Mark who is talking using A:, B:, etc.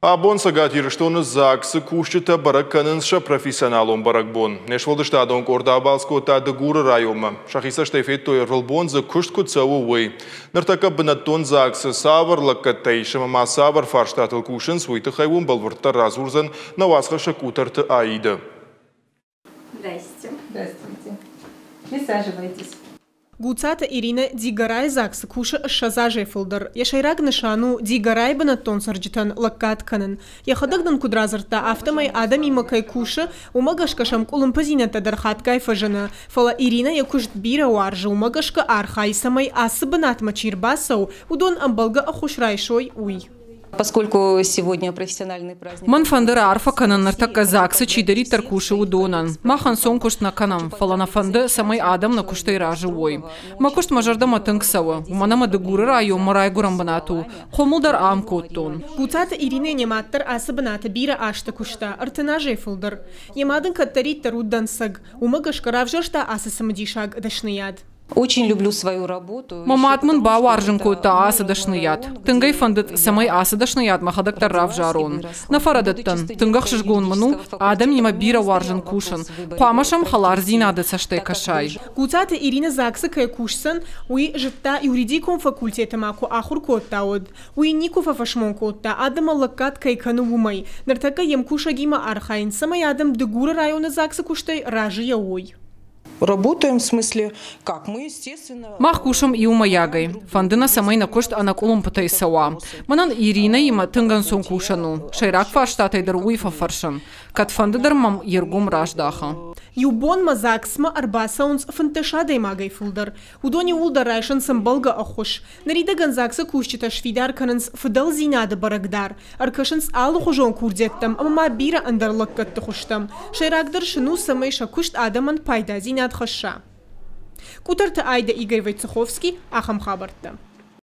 A: Абон Цӕгат Ирыстоны ЗАГС-ы кусджытӕ бӕрӕг кӕнынц сӕ профессионалон бӕрӕгбон. Не сфӕлдыстадон къорд абалц кодта Дыгуры районмӕ. Сӕхи цӕстӕй федтой, ӕрвылбон дзы куыст куыд цӕуы, уый. Ныртӕккӕ бынӕттон ЗАГС-ы цавӕр лӕггӕдтӕ ис ӕмӕ ма цавӕр фарстатыл кусынц, уый тыххӕй уым бӕлвырддӕр радзурдзӕн нӕ уацхӕссӕг Къутӕрты Аидӕ.
B: Здрасте. Здравствуйте. Присаживайтесь.
C: Гуцаты Иринӕ Дигорайы ЗАГС-ы кусы 20 азӕй фылдӕр. Йӕ сӕйраг нысан у Дигорайы бынӕттон цӕрджытӕн лӕггад кӕнын. Йӕхӕдӕг нын куыд радзырдта, афтӕмӕй адӕмимӕ кӕй кусы, уымӕ гӕсгӕ сӕм къуылымпыдзинӕдтӕ дӕр хатгай фӕзыны. Фӕлӕ Иринӕ йӕ куыст бирӕ уарзы, уымӕ гӕсгӕ архайы, цӕмӕй ацы бынатмӕ чи рбацӕуы, уыдон ӕмбӕлгӕ ӕххуыс райсой, уый.
B: Поскольку сегодня профессиональный праздник.
D: Мӕн фӕнды раарфӕ кӕнын ныртӕккӕ ЗАГС-ы чидӕриддӕр кусы, уыдонӕн. Мах ӕнцон куыст нӕ кӕнӕм, фӕлӕ нӕ фӕнды, цӕмӕй адӕм нӕ куыстӕй разы уой. Мӕ куыст мӕ зӕрдӕмӕ тынг цӕуы, уымӕн ӕмӕ Дыгуры район мӕ райгуырӕн бынат у, хъомыл дӕр ам кодтон.
C: Гуцаты Иринӕ не мад дӕр ацы бынаты бирӕ азты куыста, 30 азӕй фылдӕр. Йӕ мад ын кӕддӕриддӕр уыд дӕнцӕг, уымӕ гӕсгӕ равзӕрста ацы цымыдисаг дӕсныйад.
B: Очень люблю свою работу.
D: Мӕ мад мын бауарзын кодта ацы дӕсныйад. Тынг ӕй фӕндыд, цӕмӕй ацы дӕсныйад мӕхӕдӕг дӕр равзарон. Нӕ фӕрӕдыдтӕн, тынг ӕхсызгон мын у, адӕмимӕ бирӕ уарзын кусын. Хъуамӕ сӕм хӕлардзинады цӕстӕй кӕсай.
C: Гуцаты Иринӕ ЗАГС-ы кӕй кусдзӕн, уый зыдта, юридикон факультеты ма куы ахуыр кодта, уӕд. Уый никуы фӕфӕсмон кодта, адӕмӕн лӕггад кӕй кӕны, уымӕй. Ныртӕккӕ йе мкусӕгимӕ архайынц, цӕмӕй адӕм Дыгуры районы ЗАГС-ы куыстӕй разыйӕ уой.
B: Работаем в смысле как? Мы, естественно.
D: Мах кусӕм иумӕйагӕй. Фӕнды нӕ, цӕмӕй нӕ куыст ӕнӕкъуылымпытӕй цӕуа. Мӕнӕн Иринӕимӕ тынг ӕнцон кусӕн у. Сӕйраг фарстатӕй дӕр уый фӕфӕрсын. Кӕдфӕнды дӕр мӕм йе ргом раздахы.
C: Иу бонмӕ ЗАГС-мӕ ӕрбацӕуынц 15 адӕймагӕй фылдӕр. Уыдон иууылдӕр райсынц ӕмбӕлгӕ ӕххуыс. Ныридӕгӕн ЗАГС-ы кусджытӕ сфидар кӕнынц фыдӕлдзинады бӕрӕг дӕр, ӕркӕсынц алыхуызон курдиӕттӕм ӕмӕ ма бирӕ ӕндӕр лӕггӕдты хуызтӕм. Сӕйрагдӕр сын у, цӕмӕй сӕ куыст адӕмӕн пайдадзинад хӕсса. Къутӕрты Айдӕ, Игорь Войцеховский, ахӕм хабӕрттӕ.